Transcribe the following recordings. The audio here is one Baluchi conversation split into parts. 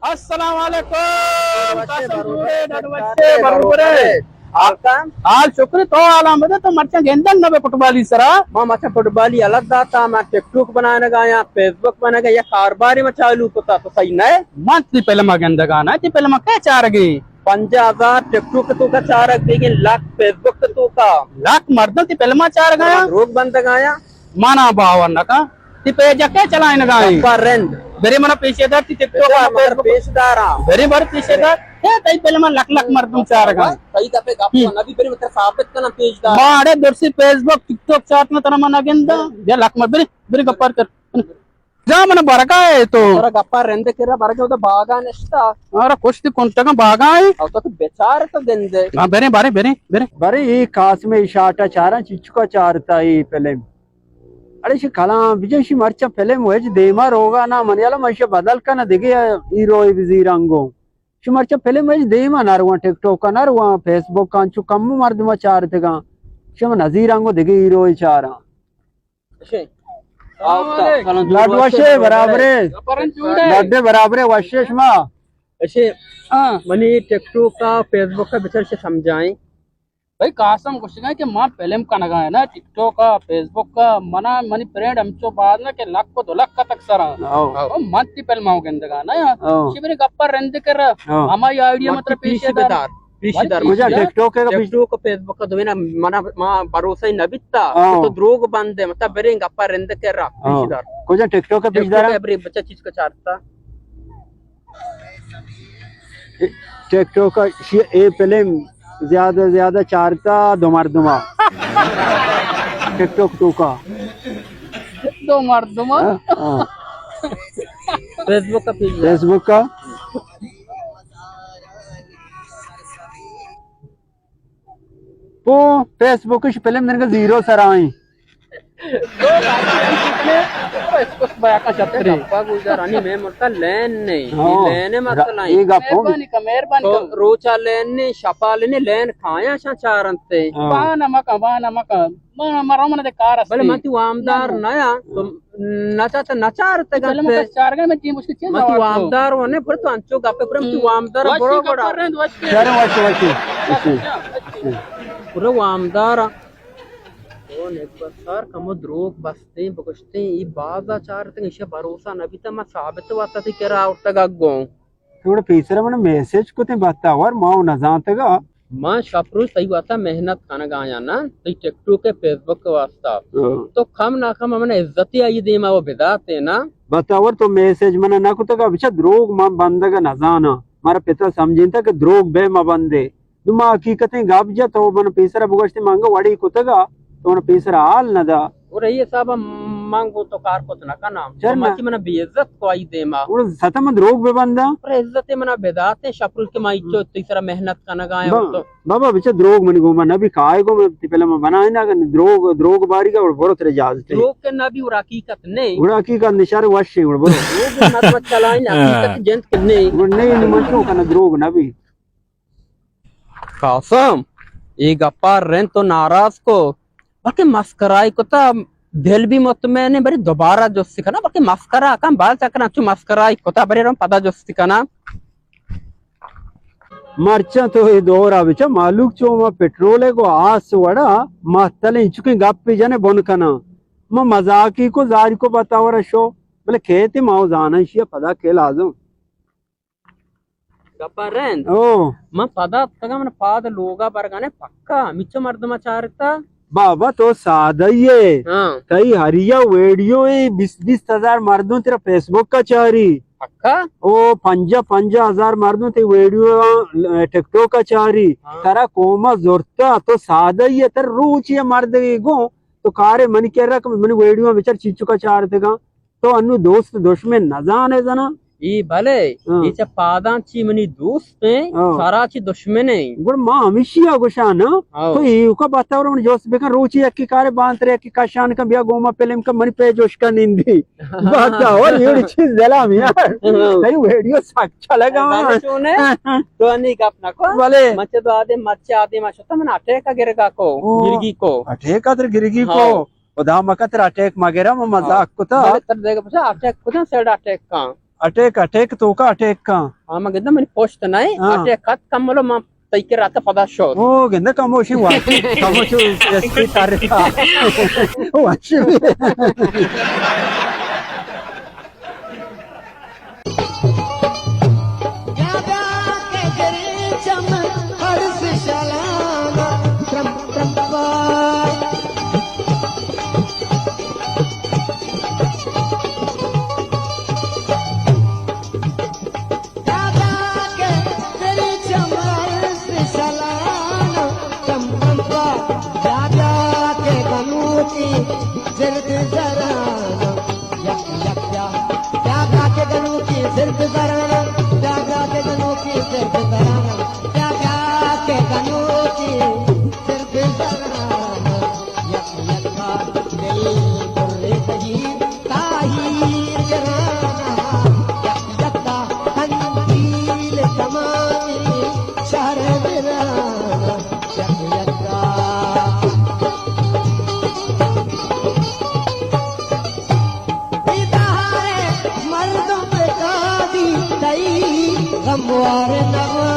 السلام علیکم۔ قاسم جوڑے، ڈڈ وشے، بروبرے۔ حال شکر، تو حالاں بدے، تو مرچاں گندگ نہ بے فٹبالی سرا۔ ما مرچاں فٹبالی الگ داتا، ما ٹک ٹاک بنانگا یا فیس بک بنانگا یا کاروباری ما چالو کتا، تو صحیح نہ ہے۔ من تی فلم گندگا نہ، تی فلم کئے چارگی؟ پنجاہ ہزار ٹک ٹاک توکا چارگ بیگیں، لکھ فیس بک توکا۔ لکھ مردم تی فلم چارگا یا؟ دروگ بندگا یا؟ منا باور نہ کن۔ تی پیج کئے چلائینگا ایں؟ گپا رند۔ برے منا پیش دار تی ٹک ٹاک، بچا، مگر فیس بک۔ پیش داراں۔ برے بر پیش دار۔ اے تئی فلم لکھ لکھ مردم چارگا ایں۔ صحیح گپے، گپ ہم۔ نبی، برے متر ثابت کنا پیش دار۔ ماڑے درسی فیس بک، ٹک ٹاک چارتنا ترا منا گندا۔ یا لکھ مر، برے، برے گپار کر۔ جا من برگا ہے تو۔ ترا گپا رند کرا برگا، تو باگا نشتا۔ مارا کشتی کنٹگا باگا ہے۔ او تو بیچار تو گندے۔ ہاں، برے، برے، برے، برے۔ برے، اے قاسم ءِ شاٹا چاراں، چچکا چارتا اے فلم۔ اڑے شی کلام بجن، شی مرچاں فلم وچ دیما روگا نا، من یلا من شی بدل کنا دگہ ہیرو بزیرانگو۔ شی مرچاں فلم وچ دیما نہ رواں، ٹک ٹاک نہ رواں، فیس بک انچو کم مردم چارتگاں۔ شی من نزیرانگو دگہ ہیرو چاراں۔ اچھے۔ آؤ تا، سلام علیکم۔ سلام، لڈ وشے، برابرے۔ برابرے۔ لڈے برابرے، وشے شما۔ اچھے۔ ہاں۔ منی ٹک ٹاک کا، فیس بک کا بچار سے سمجھائیں۔ بھائی قاسم گوشگا کہ ما فلم کنگا ہے نا، ٹک ٹاک کا، فیس بک کا، منا، منی فرینڈ ہمچو باز نا کہ لکھ و دو لکھ تک سرا۔ آؤ۔ او من تی فلم آؤ گندگا نا۔ آؤ۔ شبر گپا رند کر۔ آؤ۔ ہماری آئیڈیا مطلب پیش دار۔ پیش دار۔ کجا؟ ٹک ٹاک ہے کہ ٹک ٹاک، فیس بک دوینا منا، ما بھروسہ ہی نہ بیتا۔ ہاں۔ تو دروگ بندے، مطلب بریں گپا رند کرا۔ ہاں۔ پیش دار۔ کجا ٹک ٹاک ہے، پیش دار؟ ٹک ٹاک ہے، برے بچا چیز کا چارتا۔ ٹک ٹاک کا شی-، اے فلم زیادہ زیادہ چارتا دو مردما۔ ٹک ٹاک توکا۔ دو مردما۔ ہاں، ہاں۔ فیس بک کا پیش دار۔ فیس بک کا۔ پو فیس بک اش فلم دنگا زیرو سرائیں۔ فیس بک بیا کا چتری۔ گپا گوشدار، انی میں مرتا لین نہیں۔ ہاں۔ لین مسئلہ ہے۔ یہ گپ ہو۔ مہربانی کا، مہربانی کا۔ روچا لین نہیں، شپا لین نہیں، لین کھایا شان چارنتے۔ ہاں۔ بہانہ مکا، بہانہ مکا۔ من، من رو من دے کار است۔ بلے من تی وامدار نہ یا، تو نہ چاہتا نہ چارتگا۔ چلو من کس چارگا، من تی مشکل چیز من تی وامدار ونے، پر تو انچو گپے پر من تی وامدار برو گڑا۔ شر وش وش۔ پر وامدار۔ او نیک بسار کمو دروگ بستیں بگشتیں، ای بازا چارتگا، ایشا بھروسہ نہ بیتا، من ثابت واسطہ تی کرا اٹھتگا گوں۔ تو گڑا پیسرا من میسج کتیں بختاور، ما و نزانتگا۔ من شپ روچ تئی واسطہ محنت کنگا آیاں نا، تئی ٹک ٹوک ء فیس بک ء واسطہ۔ ہاں۔ تو کم نا کم من عزتی آئی دیما و بداتے نا۔ بختاور تو میسج من نہ کتگا، بچا دروگ من بندگ ء نزاناں۔ مارا پتا سمجھینتا کہ دروگ بے مبندے۔ نو ما حقیقتیں گپ جت و من پیسرا بگوشتے من انگا وڑے کتگا۔ تو من پیسر حال نہ دا۔ اور اے حساب من گوں تو کار کت نہ کناں۔ چرنا؟ تو مرچی منا بے عزت کو آئی دیما۔ اور ستا من دروگ بہ بنداں؟ اور عزت منا بداتے شپرول کہ ما ایچو تئی سرا محنت کنگا آں۔ بابا، بچا دروگ منی گوما نبی، کائے گو من تی پہلا من بنائیں نا، اگر دروگ، دروگ باری گا، اور برو تیرے اجازت ہے۔ دروگ کے نبی اور حقیقت نہیں۔ اور حقیقت نشار وش ہے، اور برو۔ دروگ مت، مت چلائیں، حقیقت جنت کے نہیں۔ اور نہیں، من تو کنا دروگ نبی۔ قاسم، اے گپا رند تو ناراض کو، بلکہ مسکرائی کتا، دل بھی مطمئن ہے، بری دوبارہ جستی کنا، بلکہ مسکرا کن، بال چکنا چو مسکرائی کتا، بری رم پدا جستی کنا۔ مرچاں تو اے دورا بچا مالوک چو ما پٹرول کو آس وڑا مہتلیں چکیں گپ جنے بن کنا۔ ما مزاقی کو زاری کو بتاورا شو، بلے کہتے ما زانن شیا پدا کے لازم۔ گپا رند۔ او۔ من پدا اتکگاں، من پاد لوگا برگانے پکا، ہمیچو مردما چارتا۔ بابا تو سادہ ئے۔ ہاں۔ تئی ہریا ویڈیو اے بیست بیست ہزار مردم تیرا فیس بک کا چاری۔ پکا؟ او پنجاہ پنجاہ ہزار مردم تئی ویڈیو ٹک ٹاک کا چاری۔ ہاں۔ ترا قوما زرتا، تو سادہ ئے، تر روچی مردے گوں تو کارے منی کرا کہ منی ویڈیو بچار چیچو کا چارتگاں۔ تو انو دوست دشمن نزانے زنا؟ ای بلے، ہاں۔ ای چہ پاداں چی منی دوست ہیں، ہاں۔ سارا چی دشمن ہیں۔ گڑ ما ہمیشی آ گوشاں نا، ہاں۔ تو ایوکا باتاور من جوست بکن، روچی یکی کارے بانتر یکی کشان کن، بیا گوما پلم کن، منی پہ جوش کن نندی۔ باتاور، یہ چیز دلا میار۔ ہاں۔ تئی ویڈیو سک چلگا۔ بلے چونے؟ تو انی گپ نکو۔ بلے۔ من چہ دو آدم، مرچی آدم آشتا من اٹیک گرگا کو، او۔ گرگی کو۔ اٹیک اتر گرگی کو۔ ہاں۔ خدا مکن ترا اٹیک مگرا، من مزاق کتا۔ بلے تر دیگا پچا اٹیک کجا سائیڈ اٹیک کاں؟ اٹیک، اٹیک توکا اٹیک کن. ہاں، ما گندہ منی پشت نہ اے، ہاں. اٹیک کت کملو ما تئی کرا تا پدا شور. او، گندہ کموشی واشی، کموشی ایس پی تارتا. واشی. دادا کے تیری چمر سے سلام، چم چم پا. دادا کے گنوکی زرد زرانا، یک یک پیا. دادا کے گنوکی زرد زرانا، دادا کے گنوکی زرد زرانا، دادا کے گنوکی زرد زرانا. یک یک پا دل پر کہی تاہیر گرانا، یک یکا قندیل تمامی شہر برانا، یک یکا. دیدار مردم قاضی تئی غموار نغمہ.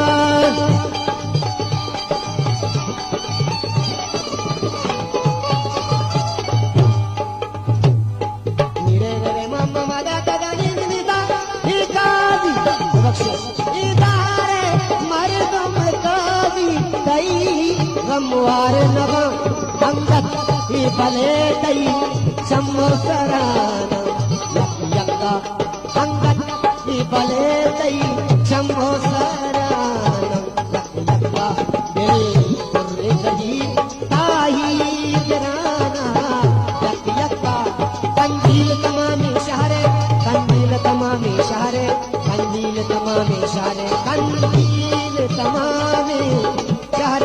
میرے میرے ماما مادا دادا نیند نیتا، ہی قاضی بخشش. ادارے مردم قاضی تئی غموار نغم، انگت ہی بلے تئی چمو سرانا، یک یکا. انگت ہی بلے تئی چمو سرانا، یک یکا دل پر کہی تاہی گرانا، یک یکا. قندیل تمامی شہر، قندیل تمامی شہر، قندیل تمامی شہر، قندیل تمامی شہر.